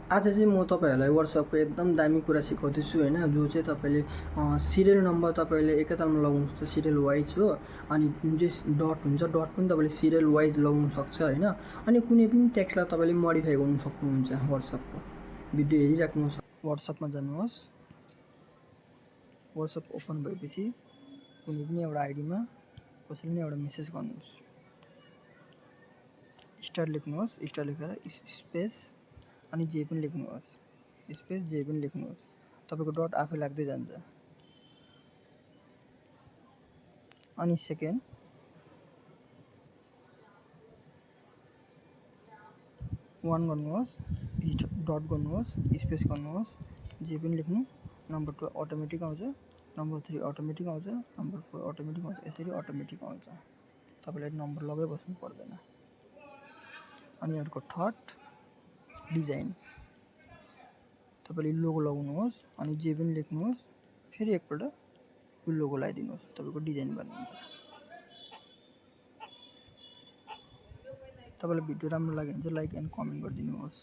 आज चाहिँ म तपाईँहरूलाई व्हाट्सएपको एकदम दामी कुरा सिकाउँदैछु होइन, जो चाहिँ तपाईँले सिरियल नम्बर तपाईँले एकैतालमा लगाउनु सक्छ सिरियल वाइज हो। अनि जुन चाहिँ डट हुन्छ डट पनि तपाईँले सिरियल वाइज लगाउनु सक्छ होइन। अनि कुनै पनि टेक्स्टलाई तपाईँले मोडिफाई गर्नु सक्नुहुन्छ व्हाट्सएपको। भिडियो हेरिराख्नुहोस्, व्हाट्सएपमा जानुहोस्। व्हाट्सएप ओपन भएपछि कुनै पनि एउटा आइडीमा कसैले पनि एउटा मेसेज गर्नुहोस्। स्टार लेख्नुहोस्, स्टार लेखेर स्पेस अनि जे पनि लेख्नुहोस्, स्पेस जे पनि लेख्नुहोस्। तपाईँको डट आफै लाग्दै जान्छ। अनि सेकेन्ड वान गर्नुहोस्, डट गर्नुहोस्, स्पेस गर्नुहोस्, जे पनि लेख्नु। नम्बर 2 अटोमेटिक आउँछ, नम्बर 3 अटोमेटिक आउँछ, नम्बर 4 अटोमेटिक आउँछ। यसरी अटोमेटिक आउँछ, तपाईँले नम्बर लगाइबस्नु पर्दैन। अनि अर्को थर्ड डिजाइन, तपाईँले लोगो लगाउनुहोस् अनि जे पनि लेख्नुहोस्, फेरि एकपल्ट यो लोगो लगाइदिनुहोस्, तपाईँको डिजाइन बनिन्छ। तपाईँलाई भिडियो राम्रो लाग्यो भने चाहिँ लाइक एन्ड कमेन्ट गरिदिनुहोस्।